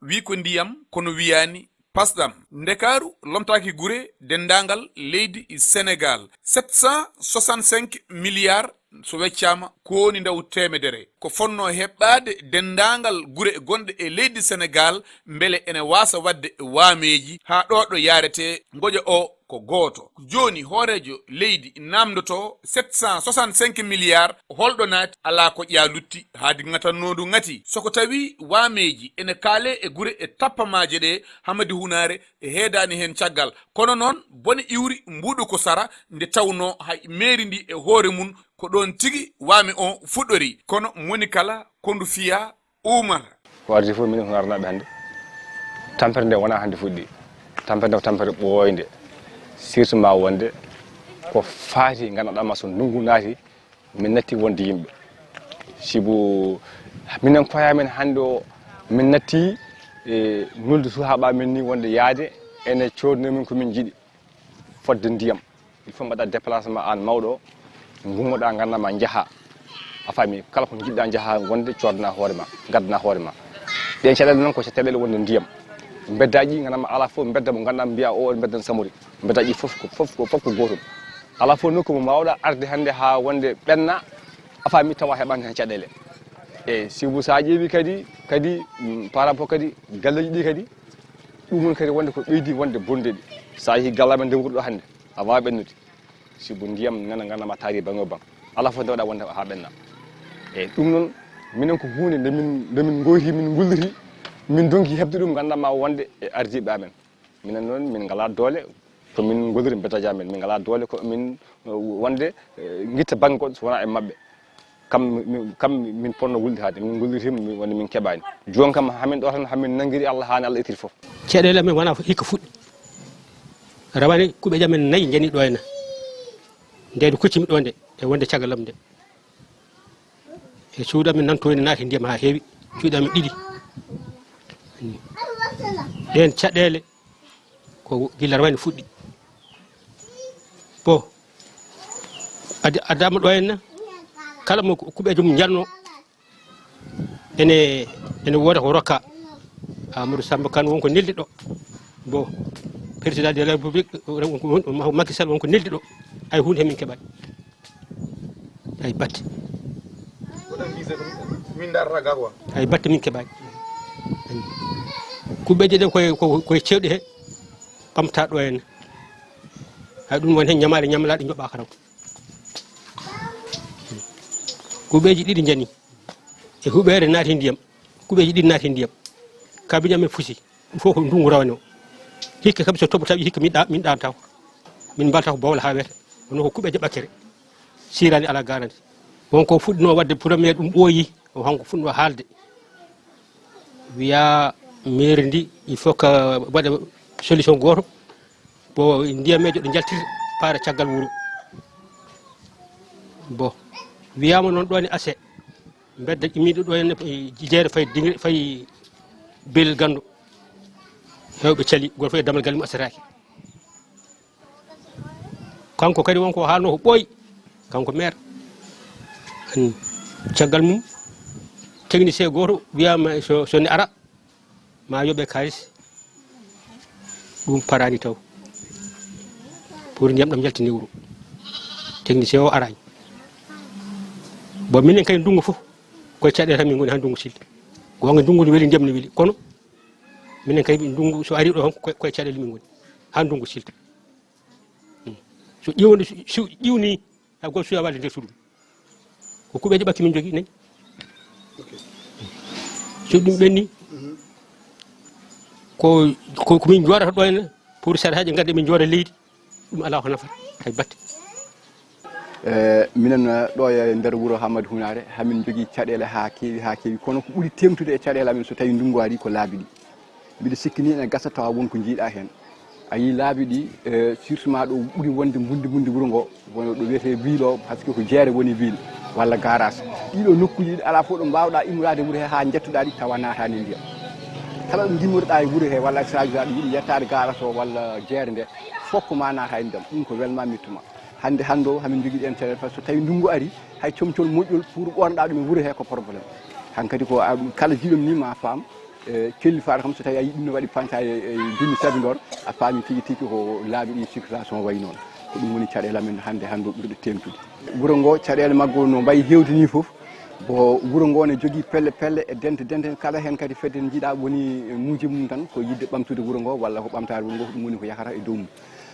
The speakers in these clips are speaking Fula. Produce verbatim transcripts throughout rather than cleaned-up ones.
Wi ko ndiyam, kono wiyaani pasɗam. Ndakaaru lomtaaki gure denndaangal leydi Senegaal. Sept cent soixante-cinq milliards so weccaama ko woni ndaw teemedere. Ko fotnoo heɓɓaade denndaangal gure gonɗe e leydi Senegaal mbele ene waasa waɗde waameeji haa ɗo ɗo yaretee ngoƴa o ko gooto. Jooni hooreejo leydi naamndotoo sept cent soixante-cinq milliards holɗo naati? Alaa ko ƴaa lutti haadi ŋatannoo ndu ŋati. So ko tawi waameeji ene kaalee e gure e tappamaaje ɗe, Hamadi Hunaare e heedaani heen caggal. Kono noon bone iwri mbuuɗu ko sara nde tawnoo hay meeri ndi e hoore mum ko ɗoon tigi waame o fuɗɗori. Kono moni kala ko ndu fiya uumata. Ko ardi fof minen ko ngarnaaɓe hannde. Tampere nde wonaa hannde fuɗɗi. Tampere nde ko tampere ɓooynde. Surtout ma wonde ko faati nganndanɗaa ma so ndunngu naati, min natti wonde yimɓe. Sibu minen koye amen hannde o, min natti e nulde suhaaɓe amen ni wonde yaade ene coodno min ko min njiɗi. Fodde ndiyam. Il faut mbaɗa déplacement aan mawɗo o, ngummoɗaa nganndanɗaa ma njaha. A faami, kala ko njiɗɗaa njaha wonde coodana hoore ma, ngaddana hoore ma. Ɗeen caɗeele noon ko caɗeele wonde ndiyam. Mbeddaaji ɗi nganndanɗaa ma alaa fof mbedda mo nganndanɗaa mbiya o mbeddan Samori. Mbeddaaji ɗi fof ko, fof ko, fof ko gootum. Alaa fof nokku mo mbaawɗaa arde hannde haa wonde ɓenna, a faami, tawa heɓaani heen caɗeele. Eeyi, sibu so a ƴeewi kadi, kadi, mm, par rapport kadi, galleeji ɗi kadi, ɗum woni kadi wonde ko ɓeydi wonde bonde ɗi. So a yehii galle amen nde wuro ɗo hannde, a waawaa ɓennude. Sibu ndiyam nana nganndanɗaa ma taari baŋ o baŋ. Alaa fof ndewɗaa wonde haa ɓenna. Eeyi, ɗum noon, minen ko huunde nde min, nde min ngoyti, min ngulliti, min ndonki heɓde ɗum nganndanɗaa ma wonde e ardiiɓe amen. Minen noon, min ngalaa doole, ko min ngolliri mbeddaaji amen. Min ngalaa doole, ko min, eh, wonde, eh, ngitta baŋ goɗɗo so wonaa e maɓɓe. Kam, mi-, kam min potno wulde haade, min ngullirtiima, mi-, wonde min keɓaani. Jooni kam, hamin ɗo tan, hamin nanngiri Allah, haa ne Allah ittiri fof. Caɗeele amen wonaa hikka fuɗɗi. Rawane kuɓeeje amen nayi njani ɗo henna. Nde ndu koccimi ɗo nde, e wonde caggal am nde. E suudu amen nan toon ene naati ndiyam haa heewi. Cuuɗi amen ɗiɗi. Ɗeen caɗeele ko gila rawane fuɗɗi. Bon, addi-, addaama ɗo henna, kala mo ku-, kuɓeejo mum njalno, ene, ene wooda ko rokka. Amadou Samba Kane won ko neldi ɗo. Bon, président de la République, won ko, won, Macky Sall won ko neldi ɗo. Hay huunde heen min keɓaani. Hay batte. Min darata ga quoi. Hay batte min keɓaani. Kuɓeeje ɗe koye, ko-, koye cewɗi he, ɓamta ɗo henna. Hay ɗum won heen ñamaale, ñamlaaɗe njoɓaaka raw. Kuɓeeji ɗiɗi njani. E huɓeere naati ndiyam. Kuɓeeji ɗiɗi naati ndiyam. Kabineeji amen fusi. Ɗum fof ko ndunngu rawane o. Hikka kam so toɓo tawi hikka min ɗa-, min ɗaantaako. Min mbalta ko bowla haa weeta. Kono ko kuɓeeje ɓakkere. Sirani alaa garanti. Won ko fuɗɗinoo waɗde premier ɗum ɓooyi. O hanko fuɗɗinoo haalde. Wiya mairie ndi, il faut que waɗa solution gooto. Bon, ndiyameejo ɗo njaltiri paara caggal wuro. Bon, wiyaama noon ɗo ne accès. Mbedda immiiɗo ɗo henne, e, jeere fayi dingre, fayi Belel Ganndo. Heewɓe cali, gooto fof e damal gal mum accetaake. Kanko kadi won ko haalnoo ko ɓooyi, kanko maire. Ani, caggal mum, technicien gooto wiyaama so, so ne ara, ma yoɓe kaalis, ɗum paraani taw. Pour ndiyam ɗam yaltini wuro. Technicien o araani. Bon, minen kay ndunngu fof, koye caɗeele tan min ngoni haa ndunngu silti. Goonga ndunngu ne weli, ndiyam ne weli. Kono, minen kay ndunngu so ari ɗo tan, koye, koye caɗeele min ngoni. Haa ndunngu silti. Hmm. So ƴiwni, so ƴiwni, hay gooto suuya walde nder suudu. Ko kuɓeeje ɓakki min njogii nayi. Ok. So ɗum ɓenni, mhm, ko, ko, ko min njoorata ɗo henna, pour sarahaji ngadda min njoora leydi, ɗum alaa ko nafata, hay batte. Eh, minen, eh, ɗo e nder wuro Hamadi Hunaare, hamin njogii caɗeele haa keewi, haa keewi. Kono ko ɓuri teeŋtude e caɗeele amen so tawii ndunngu arii ko laabi ɗi. Mbiɗa sikki ni ene gasa tawa won ko njiiɗa heen. A yii laabi ɗi, eh, surtout ma ɗo ɓuri wonde mbundi mbundi wuro ngo, woni ɗo wiyetee ville o, parce que ko jeere woni ville walla garage. Ɗiɗo nokkuuji ɗiɗi alaa fof ɗo mbaawɗa immorade wuro he haa njettuɗa ɗi tawa naataani ndiyam. Kala ɗo ndimmotoɗa e wuro he walla so a yiɗi yettaade garage o walla jeere nde, fof ko ma naata e ndiyam. Ɗum ko welma mettu ma. Hannde, hannde o, hamin njogii ɗeen caɗeele, par ce que so tawii ndunngu arii, hay comcol moƴƴol pour ɓoornoɗaa ɗum e wuro he ko problème. Hankadi ko, a, kala jiiɗom ni ma faam, E kellifaare kam, so tawi a yii ɗum no waɗi pantaye e jummi sabi ɗon, a faami tigi tigi ko laabi ɗi circulation wayi noon. Ko ɗum woni caɗeele amen hannde, hannde ɓurɗe teeŋtude. Wuro ngo, caɗeele maggo no mbayi heewde ni fof. Bon, wuro ngo ne jogii pelle pelle e dente dente, kala heen kadi fedde nde njiɗa woni muuje mum tan ko yiɗde ɓamtude wuro ngo walla ko ɓamtaade wuro ngo, ko ɗum woni ko yahata e dow mum.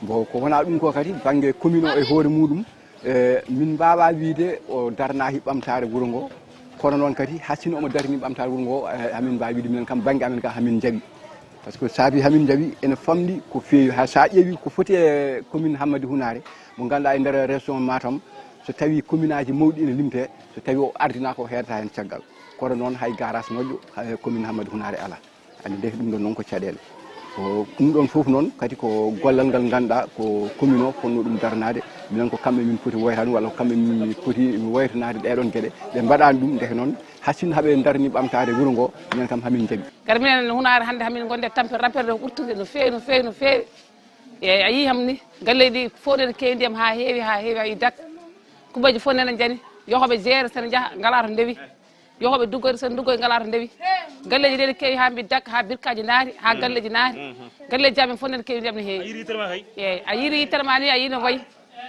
Bon, ko wonaa ɗum ko kadi bannge commune o e hoore muɗum, e, min mbaawaa wiyde o darnaaki ɓamtaare wuro ngo, kono noon kadi, hay sinno omo darni ɓamtaare wuro ngo, e, hamin mbaawi wiyde minen kam, bannge amen kam, hamin njaɓi. Par ce que saabi hamin njaɓi ene famɗi ko feewi. Hay so a ƴeewi ko foti e commune Hammadi Hunaare, mo ngannduɗaa e nder région Matam, so tawi commune aji mawɗi ene limte, so tawi o ardina ko heedata heen caggal. Kono noon hay garage moƴƴo, e, commune Hammadi Hunaare alaa. Anndi de, ɗum ɗon noon ko caɗeele. Ko ɗum ɗon fof noon kadi ko gollal ngal ngannduɗaa ko commune o fotnoo ɗum daranaade. Minen ko kamɓe min poti woytaade walla ko kamɓe min poti woytanaade ɗee ɗon geɗe. Ɓe mbaɗaani ɗum, ndeke noon, hay sinno haɓe ndarni ɓamtaare wuro ngo, minen kam hamin njaɓi. Kadi minen Hunaare hannde hamin ngonde tampere, tampere nde ko ɓurtude no feewi, no feewi, no feewi. Eeyi, a yii ham ni, galleeji ɗi fof nene keewi ndiyam haa heewi, haa heewi, a yii dak. Kuuɓeeji fof nene njani, yahooɓe jeere sene njaha, ngalaa to ndewi. Yahooɓe duggoyde sene nduggoyi, ngalaa to ndewi. Galleeji nene keewi haa mbi dak, haa birkaaji naati, haa galleeji naati. Galleeji amen fof nene keewi ndiyam no heewi. Eeyi, a yii yitere ma ni, a yii no wayi.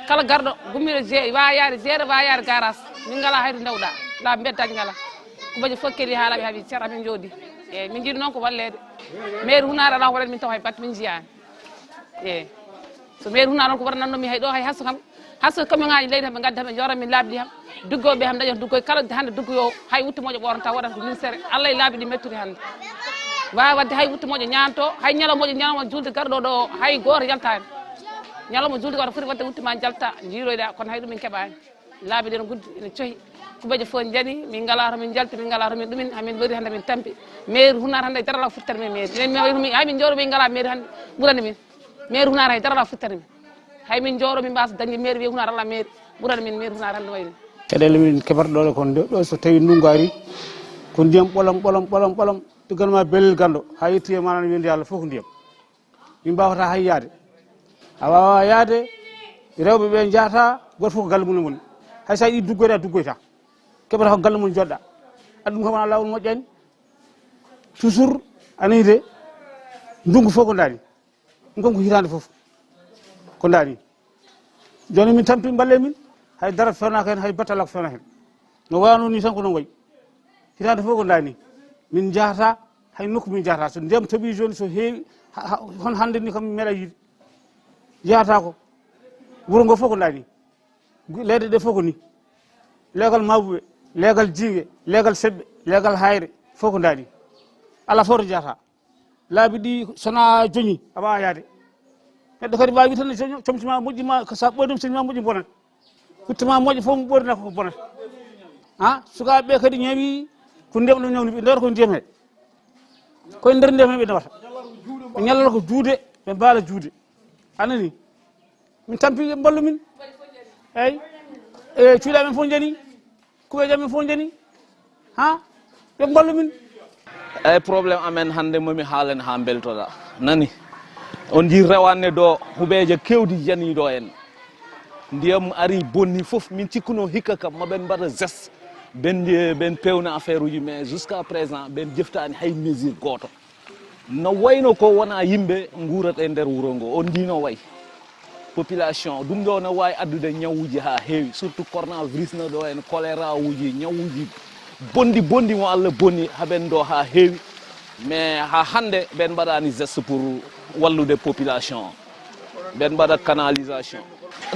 Kala garɗo, gummiiɗo je-, waawa yaade jeere, waawa yaade garage. Min ngalaa hay to ndewɗaa. Laabi mbeddaaji ngalaa. Kuuɓeeji fof kelli haa laaɓi, haa ɓe cer, amin njooɗi. Eeyi, min njiɗi noon ko walleede. Mairie Hunaare alaa ko waɗani min taw hay batte min njiyaani. Eeyi. So mairie Hunaare noon ko waɗanatnoo min hay ɗo, hay hasso kam. Hasso camion ŋaaji leydi, ɓe ngadda, ɓe njoora min laabi ɗi ham. Duggooɓe ham ndaña duggoy, kala hannde duggoyo, hay wutte moƴƴo ɓooran taw waɗata ko ministère. Allah e laabi ɗi metturi hannde. Waawa waɗde hay wutte moƴƴo ñaanto, hay ñalawma moƴƴo, ñalawma juulde garɗo ɗo, hay gooto yaltaani. Ñalawma juulde ko aɗa foti waɗde wutte ma jalta, njiiroyɗa, kono hay ɗum min keɓaani. Laabi ɗi ene guddi, ene cohi. Kuuɓeeje fof njani, min ngalaa to min njalti, min ngalaa to min ɗumin, hamin wari hannde min tampi. Mairie Hunaare hannde dara alaa futtata min mairie. Minen min, hay min njooɗo min ngalaa mairie hannde ɓurani min. Mairie Hunaare hay dara alaa futtata min. Hay min njooɗo min mbaasa dañde mairie, wiya Hunaare alaa mairie ɓurani min mairie Hunaare hannde wayni. Caɗeele min keɓata ɗo ko nde, ɗo so tawi ndunngu ari, ko ndiyam ɓolam, ɓolam, ɓolam, ɓolam. Ɗigganma belel ganndo, haa yetti e maanaam wiyde Allah fof ko ndiyam. Min mbaawata hay yaade. A waawaa yaade, rewɓe ɓe njahata, gooto fof ko galle mum woni. Hay so a yiɗi duggoyde, a duggoyta. Keɓata ko galle mum joɗɗa. Aɗa ɗum kam wonaa laawol moƴƴani. Toujours, anani de, ndunngu fof ko ndaani. Ɗum kam ko hitaande fof. Ko ndaani. Jooni min tampi mballe min, hay dara fewnaaka heen, hay batte alaa ko fewna heen. No wayanoo nii tan ko noon wayi. Hitaande fof ko ndaani. Min njahata, hay nokku min njahata. So ndiyam toɓii jooni, so heewi, ha, ha, hono hannde nii kam min meeɗaa yiide. Njahata ko. Wuro ngo fof ko ndaani. Gu-, leyɗe ɗe fof ko nii. Leegal Maabuɓe, leegal Jiinge, leegal Seɓɓe, leegal Hayre, fof ko ndaani. Alaa fof to njahata. Laabi ɗi so na joñi, a waawaa yaade. Neɗɗo kadi waawi tan joño, comci ma moƴƴi ma, ko sa ɓoyɗum, comci ma moƴƴi bonat. Wutte ma moƴƴa fof mo ɓoyɗa ko bonat. Ha, sukaaɓe ɓe kadi ñawi ko ndiyam ɗum ñawni, ɓe ndewata ko ndiyam he. Koye nder ndiyam he ɓe ndewata. Ɓe ñallata ko juude, ɓe mbaala juude. A nani? Min tampi ɓe mballu min. Eyi. E cuuɗi amen fof njani. Kuuɓeeji amen fof njani. Ha? Ɓe mballu min. Eyi, problème amen hannde momi haalen haa mbeltoɗaa. Nani? On njii rewanne ɗo, huɓeeje keewɗi njanii ɗo en. Ndiyam ari bonni fof, min cikkuno hikka kam, ma ɓen mbaɗa geste. Ɓen, ɓen pewna affaire uji, mais jusqu'à présent, ɓen jeftaani hay mesure gooto. No wayno ko wona yimɓe nguurata e nder wuro ngo, on ndi no wayi. Population, ɗum ɗo no waawi addude ñawuuji haa heewi, surtout coronavirus no ɗo en, choléra uji, ñawuuji bonɗi bonɗi mo Allah bonni haɓen ɗo haa heewi. Mais haa hannde ɓen mbaɗaani geste pour wallude population o. Ɓen mbaɗa canalisation.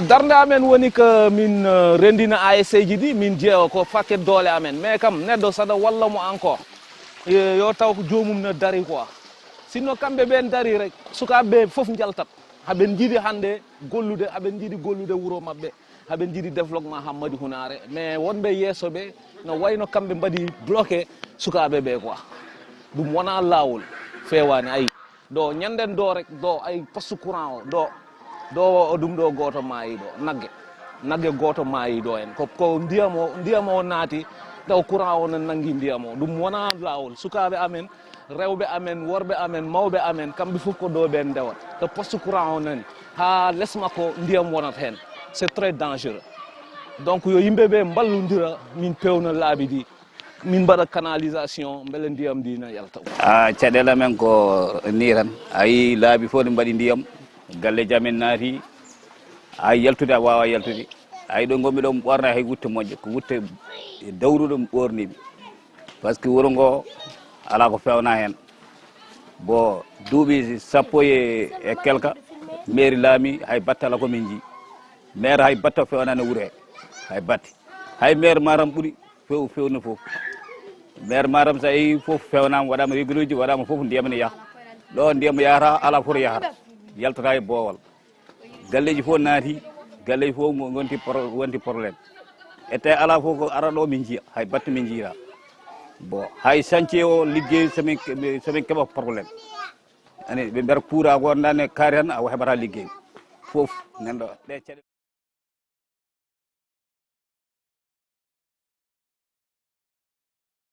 Darnde amen woni ko min, eh, renndina A S C ji ɗi, min jeewa ko paquet doole amen. Mais kam neɗɗo saɗa walla mo encore. Yo, yo taw ko joomum no dari quoi. Sinno kamɓe ɓen dari rek, sukaaɓe ɓe fof njaltat. Haɓe njiɗi hannde gollude, haɓe njiɗi gollude wuro maɓɓe, haɓe njiɗi développement Hammadi Hunaare. Mais wonɓe yeeso ɓe no wayno kamɓe mbaɗi bloqué sukaaɓe ɓe quoi. Ɗum wona laawol, feewaani, ayi. Ɗo ñanden ɗo rek, ɗo ay poste courant o, ɗo, ɗo o ɗum ɗo gooto maayi ɗo, nagge. Nagge gooto maayi ɗo en. Ko, ko ndiyam o, ndiyam o naati, taw courant o nan nangi ndiyam o. Ɗum wona laawol. Sukaaɓe amen, rewɓe amen, worɓe amen, mawɓe amen, kamɓe fof ko ɗo ɓen ndewata. To poste courant o nani, haa les makko ndiyam wonata heen. C'est très dangereux. Donc yo yimɓe ɓe mballondira, min pewna laabi ɗi. Min mbaɗa canalisation mbele ndiyam ndi na yalta. A caɗeele amen ko ni tan, a yi laabi fof ne mbaɗi ndiyam, galleji amen naati, a yaltude a wawa yaltude. A yi ɗo ngonmi ɗo mi ɓorna hay wutte moƴƴe, ko wutte dawruɗo mi ɓornimi. Par ce que wuro ngo ala ko fewna hen. Bon, duuɓi sappo e e kelka, maire laami, hay batte ala ko min jii. Maire hay batte fewnani wuro he, hay batte. Hay maire Matam ɓuuri few fewna fof. Maire Matam sa yehi fof fewnama, waɗama réguleji, waɗama fof ndiyam ne yaha. Ɗo ndiyam yahata ala fof yahata, yaltata e boowal. Galleji fof naati, galleji fof ngo- gonti pro- wonti problème. E tawi ala fof ko ara ɗo min jiiya, hay batte min jiira. Bon, hay chantier o liggey somin somin keɓa problème. Ani ɓe mbiyata courant ko wondani kaari tan a heɓata liggey. Fof nanɗo ɗe caɗe